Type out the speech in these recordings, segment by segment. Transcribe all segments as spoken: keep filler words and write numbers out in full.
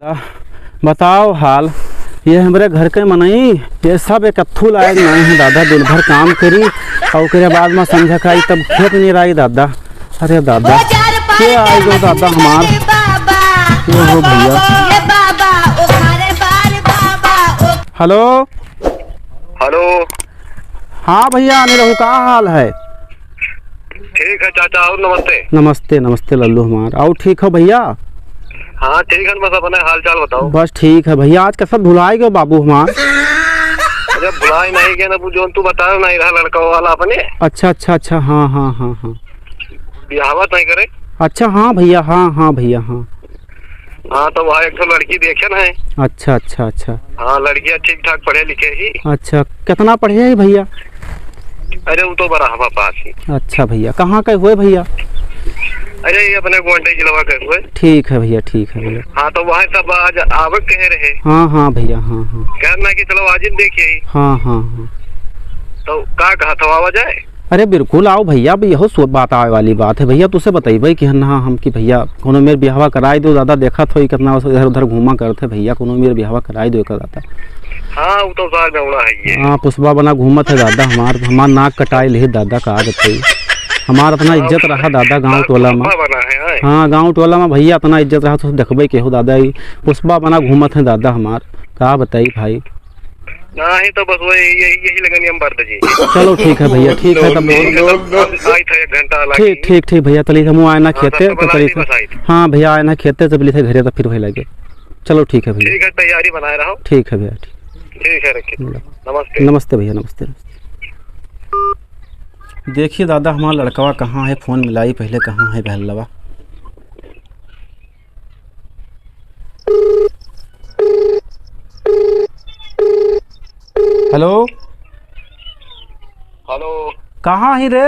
आह, बताओ हाल, ये हमरे घर के मनई, ये सब एकत्थू लायक नहीं है दादा। दिन भर काम करी और ओकरे बाद में संझा खाई, तब खेत नहीं रही दादा। अरे दादा, के आई गो दादा हमार। ये हो भैया। हेलो। हेलो। हाँ भैया, निरहू, का हाल है? ठीक है चाचा, और नमस्ते। नमस्ते, नमस्ते लल्लू हमार। और ठीक हो भैया? हाँ ठीक है, बस अपने हाल चाल बताओ। बस ठीक है भैया। आज कैसे भुलाए गए बाबू हमार? अरे भुलाए नहीं गए ना, वो जौन तू बताओ नहीं रहा लड़का वाला अपने। अच्छा, अच्छा, अच्छा, हाँ, हाँ, हाँ, हाँ। ब्याहवा तय करे। अच्छा, हाँ भैया, हाँ, हाँ भैया, हाँ। हाँ, तो वहाँ एक ठो लड़की देखे ना है। अच्छा, अच्छा, अच्छा। हाँ, लड़कियाँ ठीक ठाक पढ़े लिखे ही। अच्छा, कितना पढ़े है भैया? अरे, वो तो बड़ा हमारे पास ही। अच्छा भैया, कहाँ के हुए भैया? अरे, ये अपने गोंडे जिलवा के हुए। ठीक है भैया, ठीक है भैया। हाँ, तो वहाँ सब आज आवक कह रहे। हाँ, हाँ भैया, हाँ, हाँ। कहना कि चलो आज ही देखिए। हाँ, हाँ, हाँ। तो का कहा था, आवा जाए? अरे बिल्कुल आओ भैया, अब यहो सो-, बात आवे वाली बात है भैया। तुसे बतइबे कि हन, हाँ, हम कि भैया कोनो मेर बियाहवा कराई दो दादा, देखत हो कितना इधर उधर घूमा करत है भैया, कोनो मेर बियाहवा कराई दो एकर दादा। हाँ, वो तो सार गौड़ा है ये। हाँ, पुष्पा बना घूमत है दादा हमार, हमार नाक कटाई लिही दादा, का बताई। हमार इतना हाँ, इज्जत रहा दादा गाँव टोला में। पुष्पा बना है, हाँ। हाँ, गाँव टोला में भैया इतना इज्जत रहा, तो देखबे केहू दादा, ई पुष्पा बना घूमत है दादा हमार, का बताई भाई। नहीं तो बस वही, यही, यही लगन हम बरत जी। चलो ठीक है भैया, ठीक है तब। ठीक है, तब हम आई था एक घंटा लगी। ठीक, ठीक, ठीक भैया, चलिए हम आए ना हाँ, खेते, तो तो बना चलिए दी बस आई थी। हाँ भैया, आए ना खेते, तो चलिए थे घरे, तो फिर वही लगे। चलो ठीक है भैया। ठीक है, तैयारी बनाए रहो। ठीक है भैया, ठीक। ठीक है, रखिए। नमस्ते। नमस्ते भैया, नमस्ते, नमस्ते। देखिए दादा, हमारा लड़कवा कहाँ है, फोन मिलाई पहले, कहाँ है बहलवा। हेलो। हेलो। कहाँ ही रे?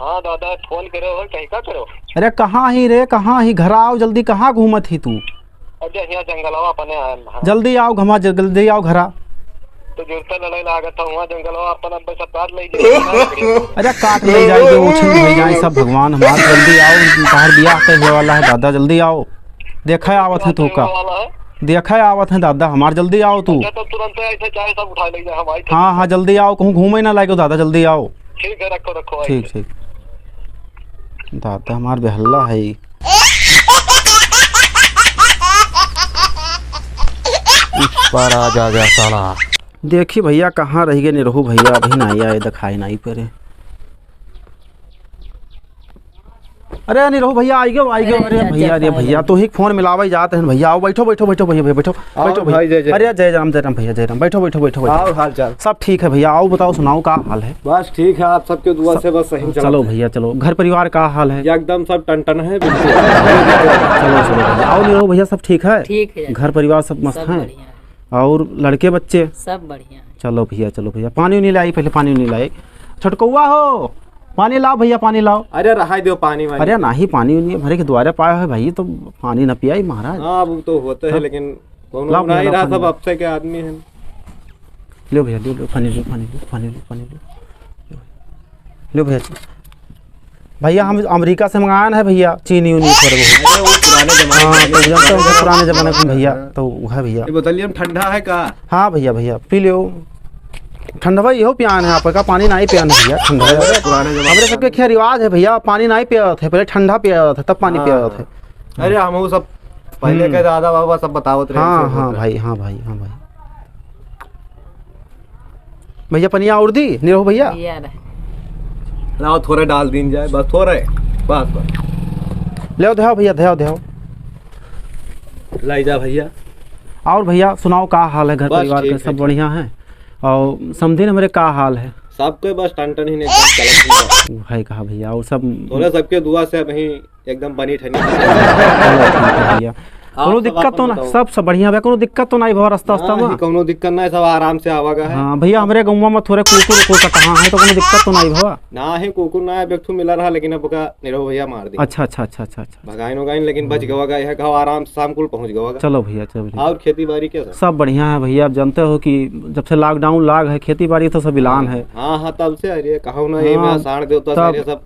हाँ दादा, फोन करे हो, कहीं का करो? अरे कहाँ ही रे, कहाँ ही? घर आओ जल्दी, कहाँ घूमत ही तू? अरे यहाँ जंगलवा अपने आयल हन। जल्दी आओ घमा, जल्दी आओ घरा। तो जुरता लड़ाई लागत था, वहाँ जंगलवा अपन अब सब काट ले जाए। अरे काट ले जाए, जो उछिन हो जाए सब, भगवान हमार, जल्दी आओ, बाहर बियाह के हुए वाला है दादा, जल्दी आओ। देखा आवत है तू का? वाला है। देखा आवत है दादा हमार, जल्दी आओ तू। अच्छा, तो तुरंत ऐसे चाहे सब उठा ले जाए, हम आई थे। हाँ, हाँ, जल्दी आओ, कहूँ घूमे ना लागो दादा, जल्दी आओ। ठीक है, रखो, रखो, आई ठीक, थे। ठीक। दादा हमार बेहल्ला है ई। इस पर आ जा गया साला। देखी भैया, कहाँ रह गए निरहू भैया, अभी नहीं आए, दिखाई नहीं पड़े। अरे निरहू भैया, आई गयो, आई गयो। अरे अरे जा, भैया, जा, अरे जा, भैया, जा। तो ही फोन मिलावे जाते हैं भैया। आओ, बैठो, बैठो, बैठो भैया, भैया, बैठो, आओ बैठो भैया। भाई, जय जय। अरे जय राम, जय राम भैया, जय राम। बैठो, बैठो, बैठो, बैठो। आओ, हाल चाल। सब ठीक है भैया, आओ बताओ, सुनाओ का हाल है? बस ठीक है, आप सबके दुआ सब से बस सही चला चलो है। भैया, चलो, घर परिवार का हाल है? एकदम सब टन टन है, बिल्कुल। चलो, चलो भैया। आओ निरहू भैया, सब ठीक है? ठीक है। घर परिवार सब मस्त सब है? बढ़िया है। और लड़के बच्चे? सब बढ़िया है। चलो भैया, चलो भैया, पानी उनी लाई, पहले पानी उनी लाई। छोटकौआ हो, पानी लाओ भैया, पानी लाओ। अरे रहाई दो पानी वानी। अरे नाही, पानी उनी भरे के द्वारे पाया है भाई, तो पानी न पियाई महाराज। हाँ, अब तो होते हैं, तब लेकिन कौनो लाओ भैया, नहीं लाओ रहा, पानी सब लाओ। अब से के आदमी हैं। लो भैया, लो, लो, पानी लो, पानी लो, पानी लो, पानी लो। लो भैया, भैया, हम अमेरिका से मंगाया ना है भैया, चीनी उनी थोड़े बहुत। अरे, वो पुराने जमाने हाँ, के तो जानते हो, पुराने जमाने के भैया, तो वो है भैया। ये बोतलिया में ठंडा है का? हाँ भैया, भैया, पी लो। ठंडवा इहो पियान है आपका, पानी नहीं पियान है भैया, ठंडा है। अरे, पुराने जमाने हमरे सबके का। क्या रिवाज है भैया, पानी नहीं पिया थे, पहले ठंडा पिया थे, तब पानी हाँ। पिया थे। अरे, हम वो सब पहले हम्म। के दादा बाबा सब बतावत रहे, हाँ, ऐसे हाँ होता है। भाई, हाँ भाई, हाँ भाई। भैया, पनिया और दी, निरहू भैया? भैया रहे। लाओ, थोड़े डाल दीन जाए, बस थोड़े, बस, बस। ले आओ, ध्याओ भैया, ध्याओ, ध्याओ। लाई जा भैया। और भैया, सुनाओ, का हाल है घर बस परिवार ठीक के? है, सब ठीक। बढ़िया है? और समधिन हमरे का हाल है? सबके बस टन टन ही नहीं, एकदम चलत ही है। भाई कहा भैया, और सब तोरे सबके दुआ से अभी एकदम बनी ठनी। चलो, ठीक है भैया। आप कोनो सब दिक्कत अपन तो ना, बताओ। सब, सब बढ़िया बा, कोनो दिक्कत तो नहीं भवा रास्ता, रास्ता ना, में? ही कोनो दिक्कत नहीं, सब आराम से आवागा है। हाँ, भैया, हमरे गौवा में थोड़े कुकुर, कुकुर का कहाँ है, तो कोनो दिक्कत तो नहीं भवा? ना है, कुकुर ना है, बेकथू मिला रहा, लेकिन अब का निरहू भैया मार दी। अच्छा, अच्छा, अच्छा, अच्छा, अच्छा। भगाइन उगाइन, लेकिन बच गवा गा, यह गाँव आराम से शाम कुल पहुँच गवा गा। चलो भैया, चलो भैया। और खेती बाड़ी कैसा? सब बढ़िया है भैया, आप जानते हो कि जब से lockdown लाग है, खेती बाड़ी तो सब इलान है। हाँ, हाँ, तब से अरे, कहो ना, ये हाँ, में साढ़ देवता तब सारे सब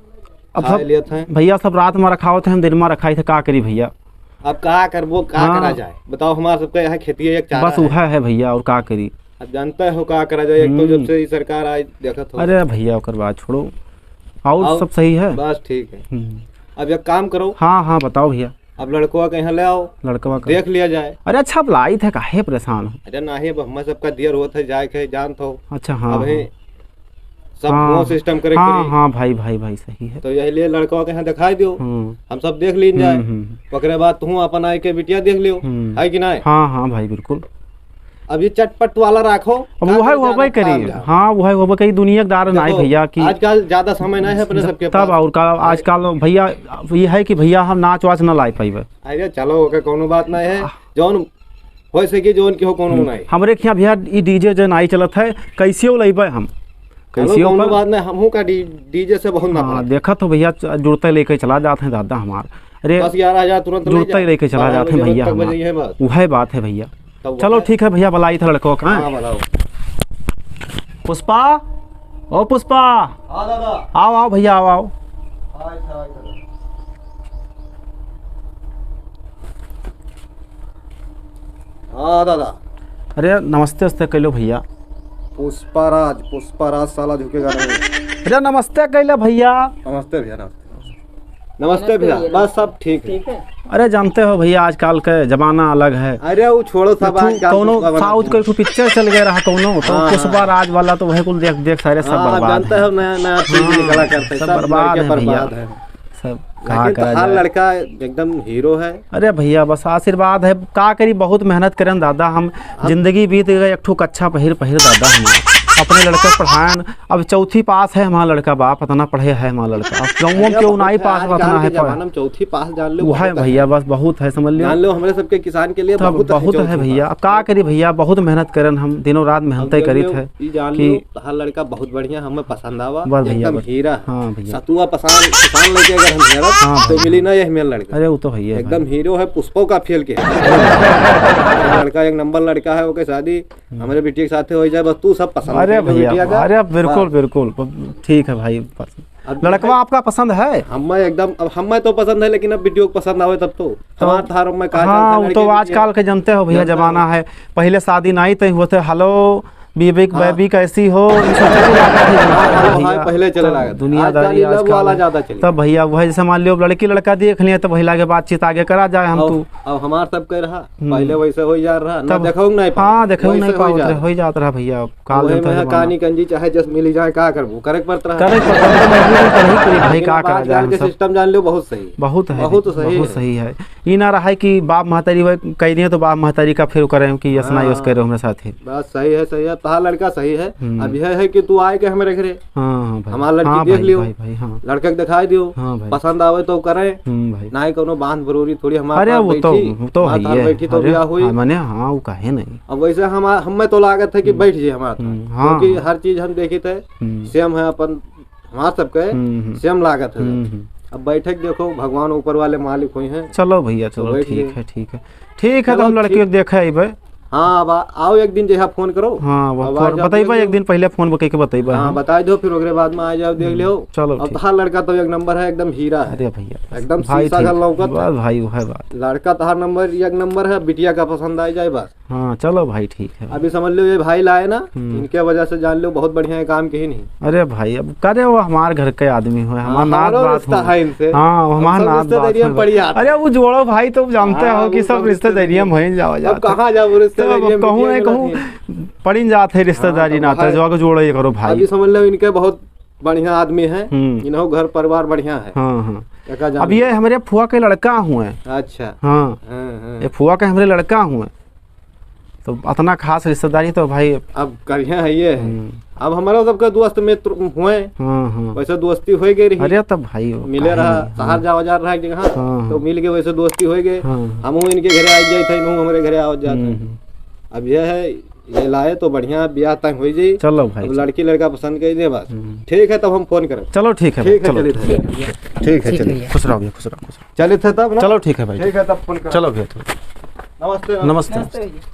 अब खा सब लेत हैं। भैया सब रात में रखावत हैं, हम दिन में रखाई थे, का करी भैया? अब का करबो, का हाँ। करा जाए? बताओ, हमार सबके यहाँ खेती है, एक चारा बस है। उहै है भइया, और का करी? अब जानते हो का करा जाए, एक तो हम्म। जब से ई सरकार आई, देखत हो। अरे भइया, ओकर बात छोड़ो, और और सब सही है? बस ठीक है। हम्म। अब एक काम करो। हाँ, हाँ, बताओ भइया। अब लड़कवा के यहाँ ले आओ, लड़कवा का देख लिया जाए। अरे अच्छा, अब लाइत है, काहे परेशान हो? अरे नाही, अब हमें सबका दियर होत है, जाए के जानत हो। अच्छा, हाँ, अबही हाँ। सब हाँ, वो system करे हाँ, करी। हाँ भाई, भाई, भाई, सही है। तो यही लिए लड़कवा के यहाँ दिखाई दियो, हम्म। हम सब देख लीन जाए। हम्म, हम्म। ओकरे बाद तू अपन आए के बिटिया देख लियो, हम्म। है कि नाही? हाँ, हाँ भाई, बिल्कुल। अब ये चटपट वाला राखो, अब का वही करे होबे ज्यादा करी। काम जाओ। हाँ, वही होबे करी, दुनिया के दार नाही देखो, भइया कि आजकल ज्यादा समय नाही है अपने ज-, सबके तब पास। और का, आजकल भइया ये है कि भइया हम नाच वाच ना लाई पाइबे। अरे चलो, ओके, कोनो बात नाही है, आह। जौन हो सके, जौन के हो, कोनो हम्म। नाही। हमरे खियाँ भइया ई DJ जे नाही चलत है, कैसियो लइबे हम, चलो, कैसियो कोनो पर। बात नाही, हमहू का डी-, DJ से बहुत हाँ, नफरत है। देखत हो भइया, च-, जुड़ते लेके चला जात है दादा हमार। अरे, दस ग्यारह हजार तुरंत ले जुड़ते जाए। लेके चला बारह जात है बजे भइया तक हमार। बजे ही है बस। उहै बात है भइया। तब चलो, वहै ठीक है भइया, बुलाइत है लड़को का, हाँ? हाँ, बुलाओ। पुष्पा, ओ पुष्पा। हाँ दादा। आओ, आओ भइया, आओ, आओ। अच्छा, अच्छा। हाँ दादा। अरे नमस्ते वस्ते कइलो भइया। पुष्पाराज, पुष्पाराज साला झुकेगा नहीं। अरे नमस्ते कइलो भइया। नमस्ते भइया, नमस्ते। नमस्ते भइया, बस सब ठीक है। ठीक है। अरे जानते हो भइया, आजकल के जमाना अलग है। अरे वो छोड़ो सब, एक ठो आजकल कौनो पुष्पा बना साउथ के एक ठो पिक्चर चल गया रहा कौनो, तो हाँ, हाँ। पुष्पाराज वाला तो वही कुल देख देख सारे सब हाँ, बर्बाद जानते हैं। हो नया नया चीज हाँ, निकला करते, सब सब बर्बाद लड़के है भइया। बर्बाद है। सब का लेकिन करा तोहार जाए। लड़का एकदम हीरो है। अरे भइया, बस आशीर्वाद है, का करी, बहुत मेहनत करेन दादा हम। हम जिंदगी बीत गए, एक ठो कच्छा पहिर पहिर दादा हम अपने लड़का के पढ़ाएन। अब चौथी पास है हमार लड़का, बाप, अतना पढ़े है हमार लड़का। अब गाँव में भइया, केहू बहुत नाई है, पास, आजकल अतना के है पढ़े। जमाना में चौथी पास जान लो, वो है बहुत है। भइया, बस बहुत है, समझ लियो। जान लो, हमरे सबके किसान के लिए तब बहुत है बहुत है चौथी भइया। पास। अब का करी भइया, बहुत मेहनत करेन हम, दिनों रात अब मेहनते जान करित लो, है ई जान कि लो, तोहार लड़का बहुत बढ़िया, हमें पसंद आवा, बस भइया, एकदम बस। हीरा। हाँ भइया। सतुआ पसान, पसान लेके अगर हम हेरब, हाँ तो भइया। मिली ना यह मेल लड़का। अरे वो तो भइया एकदम भाई। हीरो है, पुष्पो का फेल के है। लड़का एक नंबर लड़का है, ओके शादी हम्म। हमरे बिटिया के साथे हो जाए, बस तू सब पसंद अरे कर ले भइया, बिटिया का। अरे बिल्कुल, हाँ। बिल्कुल, ठीक है भाई। अब लड़कवा आपका पसंद है? हमें एकदम, अब हमें तो पसंद है, लेकिन अब बिटियो को पसंद आवे तब तो। तो हमार थार में का हाँ, चलता, वो तो लड़के बिटिया। आजकल के जानते हो भइया, जानते हो। जमाना है। पहिले शादी नाई तय हुआ थे, "हेलो, बेबी, हाँ। बेबी कैसी हो?" ये सब चले लागत है हाँ, हाँ, भइया। हाँ, पहिले चले तब लागत। दुनियादारी आजकल ये love आजकल वाला है। ज्यादा चली। तब भइया, वही जैसे मान लियो, लड़की लड़का देख लिए, तो वही लागे बातचीत आगे करा जाए हम अब, तू। अब हमार सब कह रहा, हम्म। पहिले वैसे हो जा रहा, ना तब देखो नहीं पाओ, हाँ, देखो वैसे नहीं हो पाओ, जा रहा। हो जात रहा भइया, अब काल वही जनता में जमाना। कानी कंजी चाहे जस मिली जाए, का करबू, करे के पड़त रहा। करे के पड़त रहा, मजबूरी तो नहीं करी भाई, लेकिन का अब करा जाए आजकल हम के सब। System जान लो, बहुत सही। बहुत है, बहुत सही बहुत है। सही है। ई ना रहा है कि बाप महतारी वह कह दिए तो बाप महतारी का फिर करें कि यस ना यस हाँ। करो हमरे साथ ही। बात सही है, सही है, तोहार लड़का सही है। हम्म। अब यह है कि तू आए के हमरे घरे, हाँ, हाँ, भाई। हमार लड़की हाँ, देख भाई, लियो, भाई, भाई, हाँ। लड़का के दिखाई दियो, हाँ, भाई। पसंद आवे तो करें, हम्म, भाई। ना ही कोनो बांध बरूरी थोड़ी हमार अरे, पास वो तो, बैठी, वो तो हमार है ही पास है। बैठी तो अरे, ब्याह हुई। हाँ, मने, हाँ, वो काहे नहीं। अब वैसे हम, हमें तो लागत है कि हम्म। बैठ जाए हमार हम्म, पास, हाँ, क्योंकि हाँ। हर चीज हम देखी थे, हम्म। same है अपन, हमार सबके हम्म, हम्म। Same लागत है। हम्म, हम्म। अब बैठक देखो, भगवान ऊपर वाले मालिक हुई हैं। चलो भइया, तो चलो, बैठ ठीक गए। है, ठीक है। ठीक है, तो चलो, हम लड़की ठीक। देखे अइबे। हाँ, अब आ-, आओ एक दिन जैसा phone करो। हाँ, वो अब आ phone जाओ, बतइबे, देख एक लो। दिन पहिले phone बकई के बतइबे हाँ, हम। बताई दो, फिर ओकरे बाद में आ जाओ, देख हम्म, लियो। चलो, अब ठीक। तोहार लड़का तो एक नंबर है, एकदम हीरा है। अरे भइया, एकदम भाई शीशा ठीक, का लौकत बस है। भाई, वो है बात। लड़का तोहार नंबर, एक नंबर है, बिटिया का पसंद आ जाए बस। हाँ, चलो भाई, ठीक है। अभी समझ लो, ये भाई लाए ना, हम्म। इनके वजह से जान लो, बहुत बढ़िया ये काम किहिन ही। अरे भाई, अब करे वो हमार घर के आदमी हो, हाँ, हमार नात हमारो बात रिश्ता हो। है इनसे। हाँ, वो हम हमार सब नात बात रिश्तेदारियाँ हो। पड़ी आते अरे, हैं। वो जोड़ो भाई, तो जानते हाँ, हो कि वो सब सब रिश्तेदारियाँ रिश्तेदारियाँ। भइल जावा अब जात है। कहाँ जाओ, तो अब रिश्तेदारियाँ कहूँ मिलिए नहीं, वाला कहूँ नहीं। पड़ी जात है रिश्तेदारी हाँ, तो नाते, भाई। जो आगे जोड़ो ये करो भाई। अभी समझ लो, इनके बहुत बढ़िया आदमी है, हम्म। इन्हों घर परिवार बढ़िया है। हाँ, हाँ। एका जान अब ये लो। हमरे फुआ के लड़का हुए। अच्छा। हाँ। हाँ, हाँ। ये फुआ के हमरे लड़का हुए। तो अतना खास रिश्तेदारी तो भाई अब करिया है ये। हम्म। अब हमारा सबका दोस्त मित्र हुए। हाँ, हाँ। वैसे दोस्ती हो गई रही। अरे तब भाई, मिले काहे रहा, नहीं? शहर हाँ। जावा जा रहा है एक जगह, हाँ, तो हाँ। मिल के वैसे दोस्ती हो गए। हाँ। हमहू इनके घरे आ जाए थे, इनहू हमरे घरे आ जाते हम्म, हैं। हम्म। अब ये है, ये लाए तो बढ़िया ब्याह तय हो जाई। चलो भाई, अब चलो। लड़की लड़का पसंद कर दे बस। हम्म। ठीक है, तब हम phone करें। चलो ठीक है ठीक भाई, है, चलो, चलिए ठीक है। ठीक है, ठीक है चलिए। भैया। खुश रहो भैया, खुश रहो, खुश रहो। चलिए थे तब ना? चलो ठीक है भाई। ठीक है, तब phone करें। चलो भैया, चलो। नमस्ते, नमस्ते। नमस्ते भैया।